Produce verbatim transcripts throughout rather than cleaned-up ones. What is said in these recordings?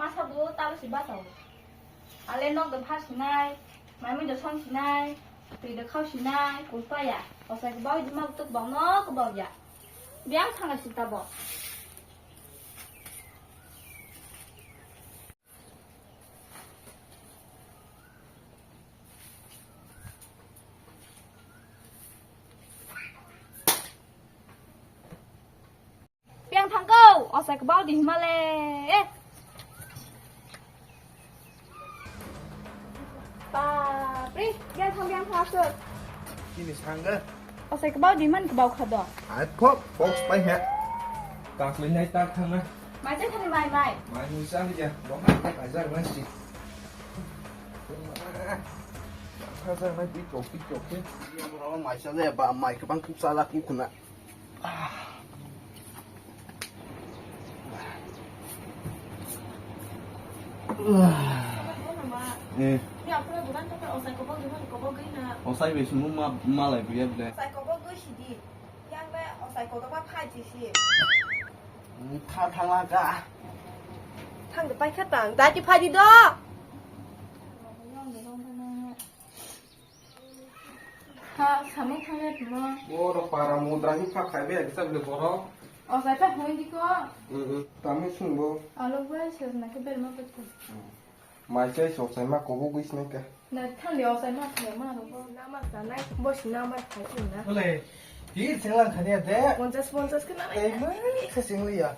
Masa bo talo si basa o. Ale nok de phar sinai, mai mui de song sinai, twi de khau sinai, kung paya. Osai kebao di ma tuk bang no kebao ya. Biang thanga si tabo. Piang thangkau, osai kebao di himale. Eh. Bapre, piang thang, piang thang aswk. Chini sangga. Osai kebao di man kebao khado. Hai phok, phok spai he. Kaklai nai tak thang na. Mai je khani mai, mai. Mai mui sa ya, bo mai tak ajar man si. Ajar mai pi chok, pi chok ke. Yang ro mai sa le ba mai kebang tuk sa la ku kuna. Eh. Osai bai sumung ma, malai buya bile. Osai kobok gwi sidi. Yang le osai kobok ma phaji si. Tha thangla ka. Thang de pai kha tang. Dati phaji do. Ha, samung thangya tuma. Borok para mudra hi phak khai be kisa bile borok. O jai ta hoi di ko. Mm, mm. Tamo sungbo. Alo bai se na ke ber ma pe ko. Mai chai sok chai ma kobo gui sinai ka. Na thang de o jai ma thang ma ro. Na ma sa nai bo si na ma khai si na. Ole, hi senglang khani de. Ponchas ponchas ke na. Ei ma se sengli ya.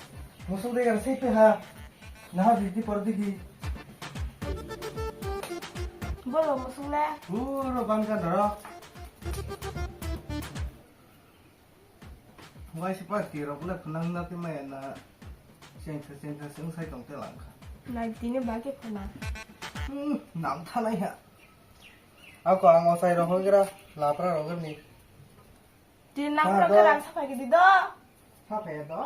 Musuk de gar sei pe ha. Naha didi por didi. Bolo musung le. Puro bangka doro. Wai si party rok le phunang na te maya na. Sengkha sengkha seng sai tong te langkha. Nai tini ba ke phuna. Hmm, nam thalai ha. Ako ang osai rok hogra lapra rok ni. Din lang pro ke lang sapai ke di do. Sapai do.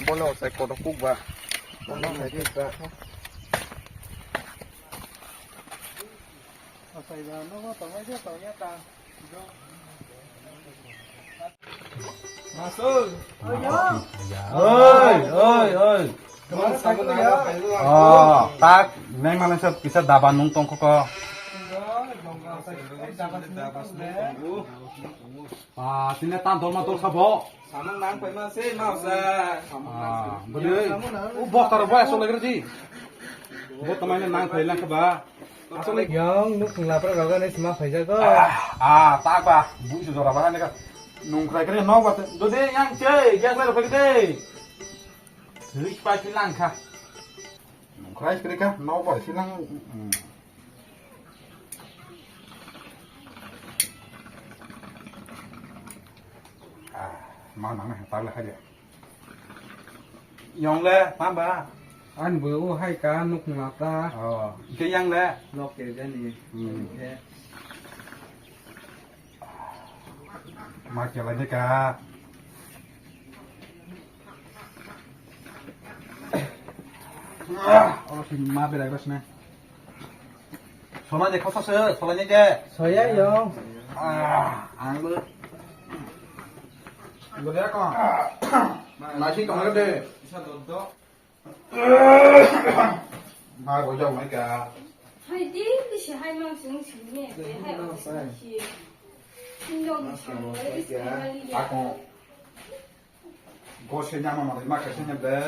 Bolo sai kotor kuk ba. Bolo sai kuk ba. Masul. Oi, oi, oi. Oh, tak, neng malang sa kisa daba nung tong koko. Ah, sini tan dol ma dol sabo. Samung nang pai ma se ma sa. Ah, beri. U bok taro boy asok lagi ji. Bok tamai nang pai lang ba. Asok lagi. Yang nuk lapra roga ne sima pai jago. Ah, ah, tak ba. Bu su jora ba ne ka. Nung krai krai nok ba. Do de yang che, gas lai pai de. Rik pa ki lang kha. Nung krai krai kha, nok ba si lang. Hmm. Ah, ma nang na ta la kha de. Yong le, tamba. Ani bo o hai ka nuk ma ta. Oh, ke yang le. Nok ke jani. Hmm. Ke. Ma ke la de ka. Oh, si ma berai bas na. Sola de khosa se, sola ni de. Soya yo. Ah, ang bo. Bo de ko. Nasi tong de. Isa doddo. Ma bo jao mai ka. Hai di, di si hai mang sing sing ne, hai o sing si. Sing dong si, hai di si hai li ya. Ako. Go se nyama ma ma ka se nyam de.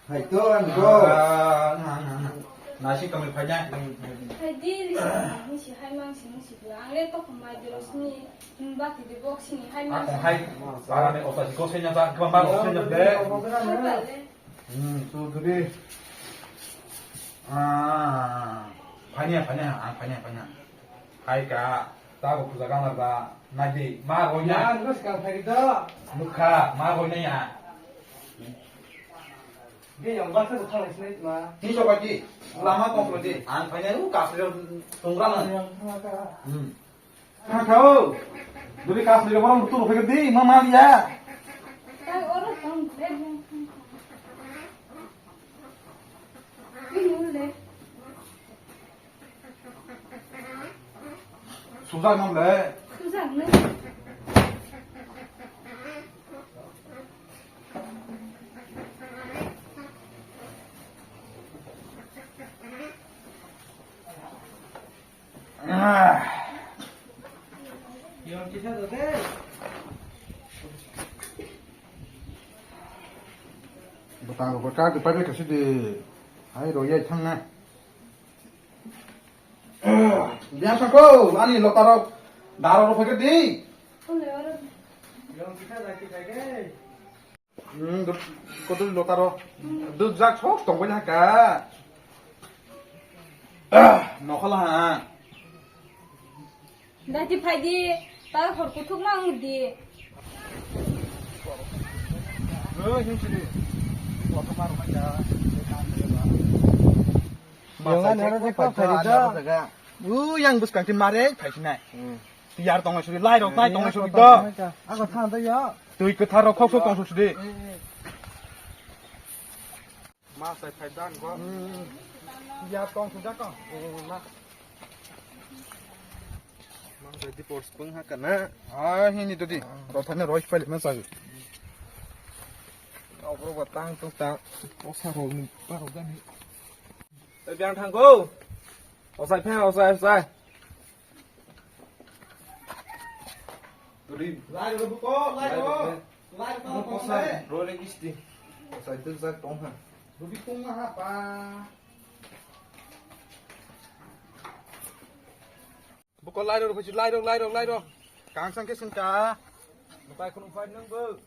Hai to, ang go. Ah, na, na, na. Nasi kami phai na. Hai di, di si, ni si hai mang sing si. Ang le to ko mai de ros ni. Ba ti de box ni hai mang. Ako hai. Para ne ota si go se nyam ta, kma ma go se nyam de. Hai ba le. Hmm, tu tu di. Ah, phai na, phai na, ang phai na, phai na. Hai ka, ta bo puja gana ba, nai di, ma roi na. Ya, nukha si kang phai do. Nukha, ma roi na ya. Tei yang baksa bo thang sinai ma. Tei sobai di. Lama tong di. Ang phainai u kasri tongra na. Hmm. Thang thao. Duri kasri borok tu ruphe di ma ma ya. Sujak nang le. Sujak nang. Bwtang rok kha kwpai bai kaisa di. Hai rw ya thang na. Biang sako ani lota rok daro rok phai di. Hmm, dut-, kotor lota rok. Dut jak sok tong bai haka. Nokhola ha. Dati phai di, ta hor kuthuk ma wng di. Oi, hin sini. Lota mar ma ja. Yang ani aro je kok phai di do. U yang bwskang ti mare phai sinai. Hmm. Yar tong suri, lai rok tai tong suri do. Ako than do ya. Twi kwthar rok khok sok tong suri. Ma sai phai dan go. Hmm. Yar tong suri da ko. Ma sai di por spung ha kana. Ah, hini to di. Ro thane roi phai le ma sai. Obro ba tang tung tang. O sa rok ni pa rok dan. Oi, biang thang ko. Osai phe, osai, osai. Turi. Lai ro buko, lai ro. Lai ro. Buko sai, ro le kisti. Osai tu zak tong ha. Rubi kung ma ha pa. Buko lai ro, lai ro, lai ro, lai ro. Kang sang ke sing ka. Bukai khunu phai nang bo.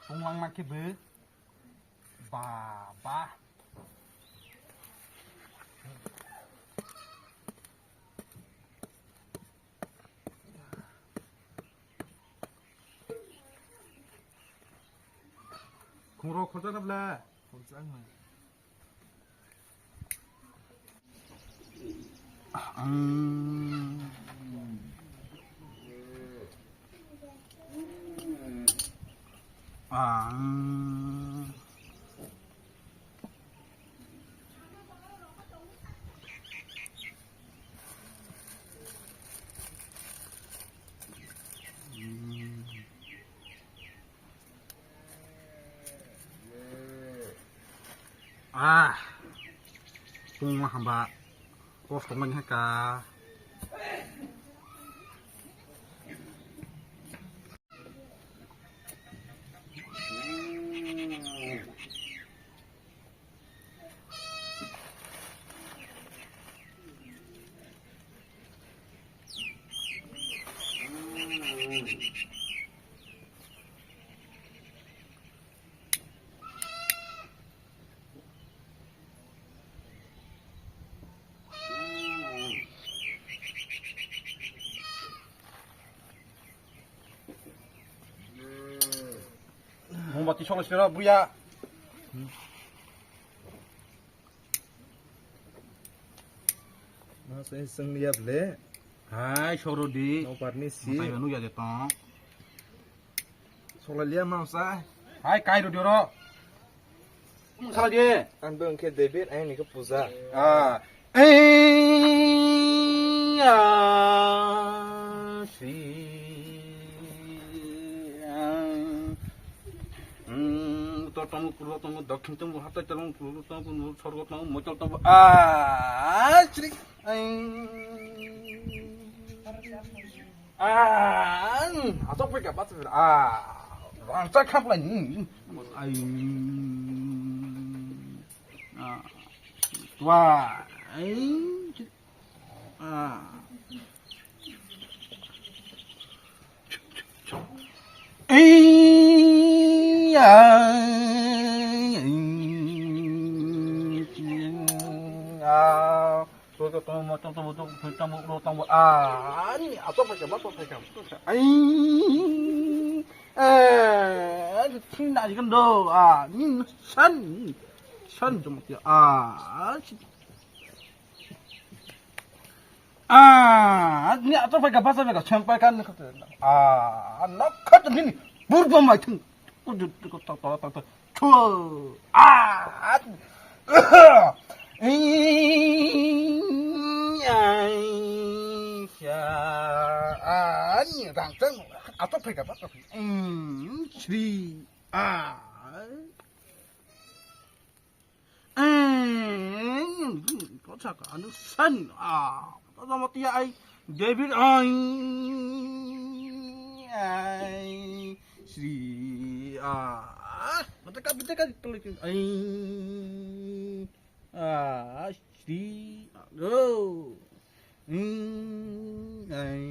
Tonglang ma khe bo. Ba, ba. Khungrok khorjakna bwle. Khorjakna. Ang. Ang. Ah, pung ma hamba, kos tong mani haka. Mombati solo siro buya. Ma se seng liya ble. Hai soro di. No parni si. Matai anu ya de tong. Solo liya ma sa. Hai kai ro di ro. Sala di. Ang bo wngkhe David, ang ni khe puja. Ah. Ei, ah, si, ah. Hmm, uttor tongo, purbo tongo, dokhin tongo, hatai tongo, purbo tongo, sorgo tongo, mochol tongo. Ah, chrik. Ei. Ah, asok pika pas. Ah, rangchak khaplai ni. Ai. Ah. Tua. Ai. Ah. Ah, ni ato pai ka basa pai ka chang pai ka ni khat. Ah, nok khat ni ni burbo mai thung. Ko ju ko to to to to. Chu. Ah. Ah, ni rang chang ato pai ka basa. Sri. Ah. Ko saka anu san a. Tama tia ai David ai ai Sri a. Mata ka bita ka tulik ai a Sri a go. Ai.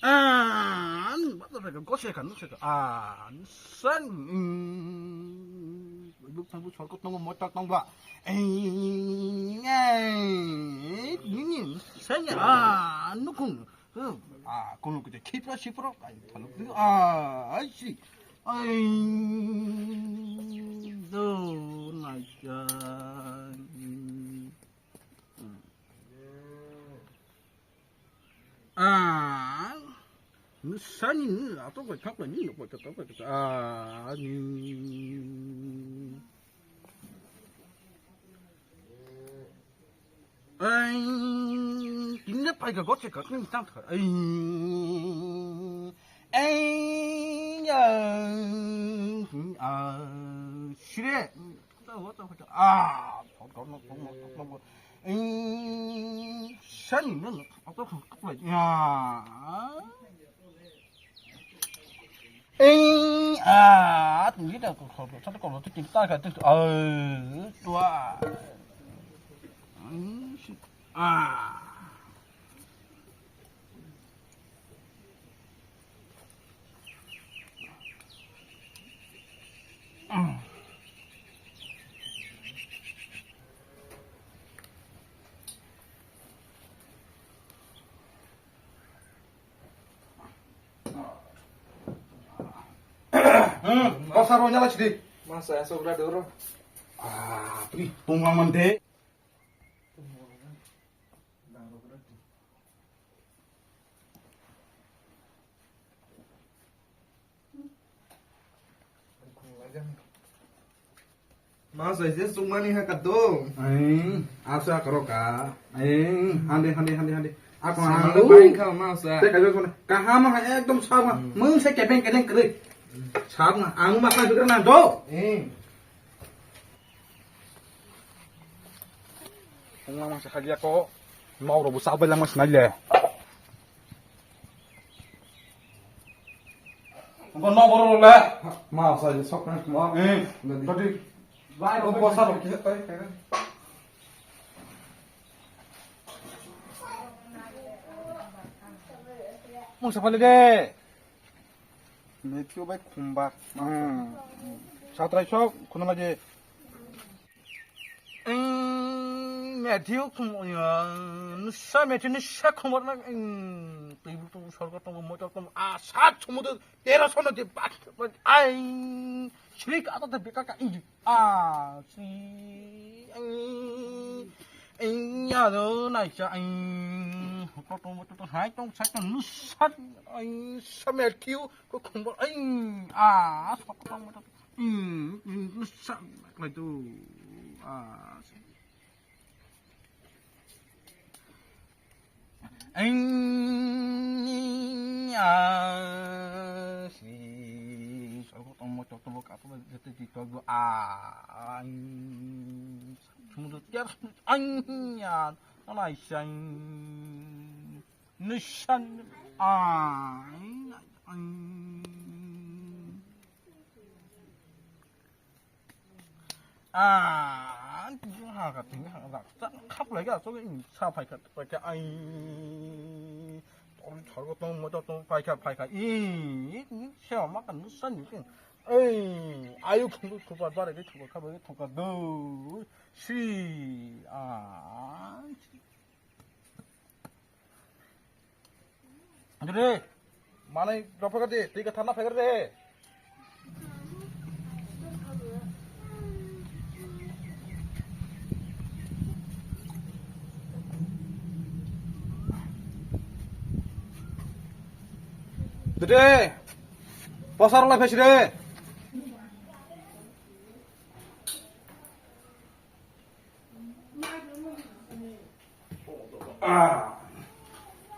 Ah, ni ba ta ka gose ka nuse ka. Ah, san. Buk tang bu sorkot tang mo ta tang ba. Ai, ni ni san ya. Ah, nukung. Ah, kono kete khipra sipro. Ai, thaluk. Ah, ai si. Ai, do na ya. Ah, nusani ni ato ko thak ni ko to ko. Ah, ni. Ai, tinne pai ka goche ka ni tang thar. Ai. Ai, ya. Ah, shire. Hmm, kosar ro nyala sidi. Masa ya sobra doro. Ah, pri tungang mante. Ma sai je sungmani ha kadung. Ai, asa karo ka. Ai, hande, hande, hande, hande. Aku Sama anu. Ka paling kau ma sa. Te kajo kone. Kaham ha ekdom sama. Hmm. Mung se kebeng kebeng kere. Sama, ang ma sa juga na do. Eh. Ungma masa khalia ko. Mau robo sabai lang mas naile. Ko no boro le. Ma sa sok na ma. Eh. Tadi. Bai ko ko sa ro ki tai. Mung sa pale de. Methiu bai khumba. Hmm. Satrai sok khuna lagi. Methiu khum, nisa Methiu nisa khumbar na. Twi bu sorgo tong mo tong a sat sumudu tera sono de bak. Ai. Shrik ata de beka ka. Ah, si, ai, ai, ya do, nai cha, ai, to, to, to, to, hai, tong, sa, tong, nu, sa, ai, sa, mer, kiu, ko, khong, bo, ai, ah, sa, tong, to, hmm, hmm, nu, sa, lai, tu, ah, si. Eng, ah, si, sorgo tongmo choktobo kato ba jete di togbo, ah, ang, sumudo tiar, ang, ya, nana isang, nusan, ah, ang. Ah, ha ka tini ha ka sa khap lai ka so sa phai ka phai ka ai. Tor Khorgo tong, moto tong, paikha, paikha. Ih, ih, ih, sewa ma kan musa ni ken. Ei, ayu khundu thupa bare de thupa kha bare thupa do. Si, ah. Dede, manai rok phaikar de, twi kwthar na phaikar de. Dede, pasar lai phaisire. Ah.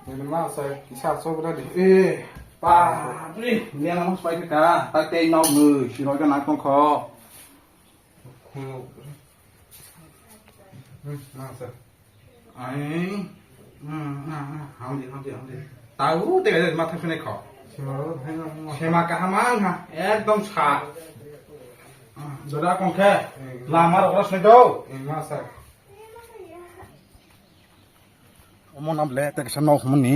Ini masa kisah sobra di. Eh, pa, ni, ni anak mas pai ka, pa tei nok nu, si noi ka nak kong kho. Hmm, masa. Ai, hmm, na, na, hamdi, hamdi, hamdi. Tahu, tega, tega, matha sini kho. Sima kaham ang ha, ekdom sa. Joda kong khe, lama rok ras ni do. Masa. Omo nam le, tega sa nok mani.